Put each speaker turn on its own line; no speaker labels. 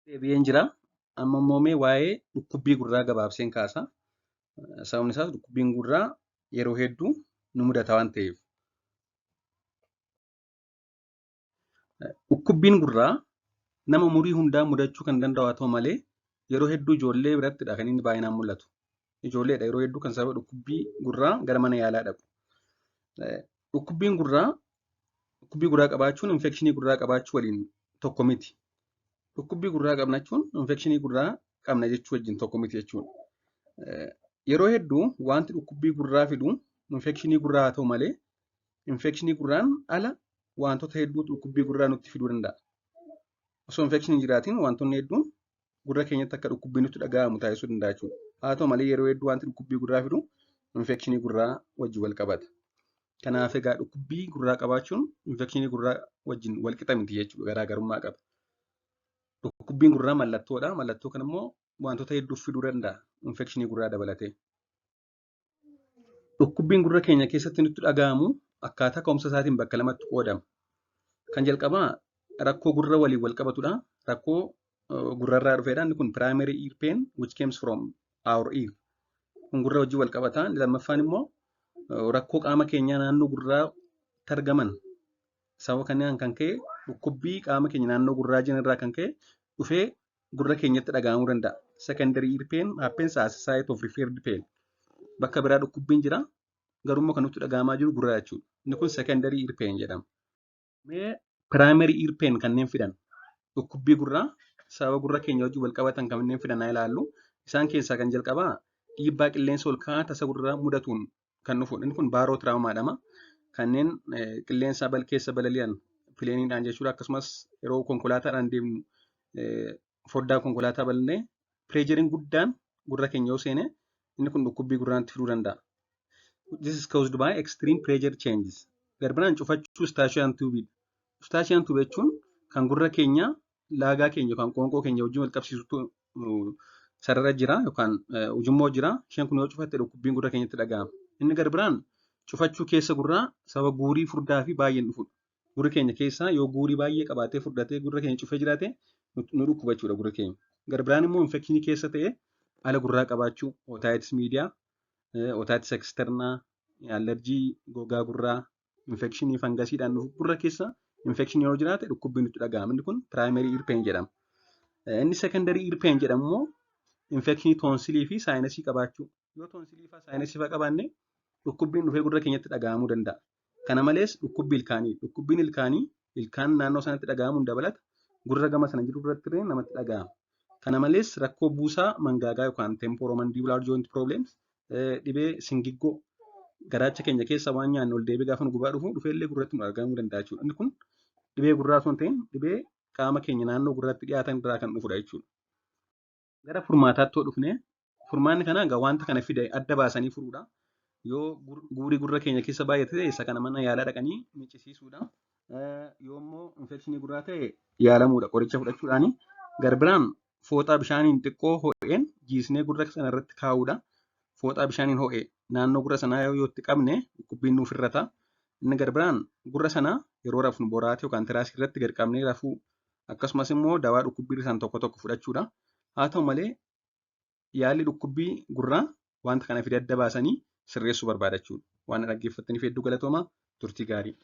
Deebi'een jira. Amma immoo mee waa'ee dhukkubbii gurraa gabaabseen kaasa. Sababni isaas dhukkubbiin gurraa yeroo hedduu nu mudata waan ta'eef. Dhukkubbiin gurraa nama umurii hundaa mudachuu kan danda'u haa ta'u malee yeroo hedduu ijoollee birattidha kan inni baay'inaan mul'atu. Ijoolleedha yeroo hedduu kan sababa dhukkubbii gurraa gara mana yaalaa dhaqu. Dhukkubbiin gurraa dhukkubbii gurraa qabaachuun infekshinii gurraa qabaachuu waliin tokko miti. Dhukkubbii gurraa qabna jechuun infekshinii gurraa qabna jechuu wajjin tokko miti jechuudha. Yeroo hedduu wanti dhukkubbii gurraa fidu infekshinii gurraa haa ta'u malee infekshinii gurraan ala wantoota hedduutu dhukkubbii gurraa nutti fiduu danda'a. Osoo infekshiniin hin jiraatiin wantoonni hedduun gurra keenyatti akka dhukkubbii nutti dhaga'amu taasisuu danda'a jechuudha. Haa ta'u malee yeroo hedduu wanti dhukkubbii gurraa fidu infekshinii gurraa wajjin wal qabata. Kanaaf egaa dhukkubbii gurraa qabaachuun infekshinii gurraa wajjin wal qixa miti jechuudha, garaagarummaa qaba. Dhukkubbiin gurraa mallattoodha. Mallattoo kana immoo wantoota hedduuf fiduu danda'a infekshinii gurraa dabalatee. Dhukkubbiin gurra keenya keessatti nutti dhaga'amu akkaataa ka'umsa isaatiin bakka lamatti qoodama. Kan jalqabaa rakkoo gurra waliin wal qabatudha. Rakkoo gurrarraa dhufedha. Inni kun primary ear pain which comes from our ear. Kun gurra wajjin wal qabata. Inni lammaffaan immoo rakkoo qaama keenyaa naannoo gurraatti argaman sababa kanaan kan ka'e dhukkubbii qaama keenya naannoo gurraa jiran irraa kan ka'e dhufee gurra keenyatti dhaga'amuu danda'a. Secondary ear pain happens as a site of referred pain. Bakka biraa dhukkubbiin jira garuu kan nutti dhaga'amaa jiru gurra jechuudha. Inni kun secondary ear pain jedhama. Mee primary ear pain kanneen fidan dhukkubbii gurraa sababa gurra keenya wajjin wal qabatan kanneen fidan haa ilaallu. Isaan keessaa kan jalqabaa dhiibbaa qilleensa ol ka'aa tasa gurraa mudatuun kan dhufudha. Inni kun baaroo tiraamaa jedhama. Kanneen qilleensa keessa balali'an pileeniidhaan jechuudha. Akkasumas yeroo konkolaataadhaan deemnu foddaa konkolaataa balannee pireejeriin guddaan gurra keenya yoo seene inni kun dhukkubbii gurraatti fiduu danda'a. This is caused by extreme pressure changes. Garbinaan cufachuu Eustachian tube. Eustachian tube jechuun kan gurra keenya laagaa keenya yookaan qoonqoo keenya wajjin wal qabsiisutu sarara jira yookaan ujummoo jira. Isheen kun yoo cufatte dhukkubbiin gurra keenyatti dhaga'ama. Inni garbiraan cufachuu keessa gurraa sababa guurii furdaa fi baay'een dhufudha. Gurri keenya keessaa yoo guurii baay'ee qabaatee furdatee gurra keenya cufee jiraate nu dhukkuba jechuudha gurra keenya. Garbiraan immoo infekshinii keessa ta'e ala gurraa qabaachuu, otitis media, otitis externa, allerjii gogaa gurraa, infekshinii fangasiidhaan dhufu gurra keessa infekshinii yoo jiraate dhukkubbiin nutti dhaga'ama. Inni kun primary ear pain jedhama. Inni secondary ear pain jedhamu immoo infekshinii toonsilii fi saayinasii qabaachuu. Yoo toonsilii fi saayinasii fa'aa qabaanne dhukkubbiin dhufee gurra keenyatti dhaga'amuu danda'a. Kana malees dhukkubbii ilkaanii. Dhukkubbiin ilkaanii ilkaan naannoo sanatti dhaga'amuun dabalata gurra gama sana jiru irratti illee namatti dhaga'ama. Kana malees rakkoo buusaa mangaagaa yookaan temporomandibular joint problems, dhibee singiggoo garaacha keenya keessa waan nyaanne ol deebi'ee gaafa nu gubaa dhufu dhufee illee gurratti nu argamuu danda'a jechuudha. Inni kun dhibee gurraa osoo hin ta'in dhibee qaama keenya naannoo gurratti dhiyaatan irraa kan dhufudha jechuudha. Gara furmaataatti yoo dhufne furmaanni kanaa egaa wanta kana fide adda baasanii furuudha. Yoo guurii gurra keenya keessa baay'ate ta'e isa kana mana yaalaa dhaqanii miccisiisuudha. Yoo immoo infekshinii gurraa ta'e yaalamuudha qoricha fudhachuudhaani. Garbiraan fooxaa bishaaniin xiqqoo ho'een jiisnee gurra sana irratti kaa'uudha. Fooxaa bishaaniin ho'e naannoo gurra sanaa yoo itti qabne dhukkubbiin nuuf hir'ata. Inni garbiraan gurra sana yeroo rafnu boraatii yookaan tiraasii irratti gad qabnee rafuu akkasumas immoo dawaa dhukkubbii isaan tokko tokko fudhachuudha. Haa ta'u malee yaalli dhukkubbii gurraa wanta kana fide adda baasanii sirreessuu barbaada jechuudha. Waan dhaggeeffattaniif hedduu galatoomaa, turtii gaarii.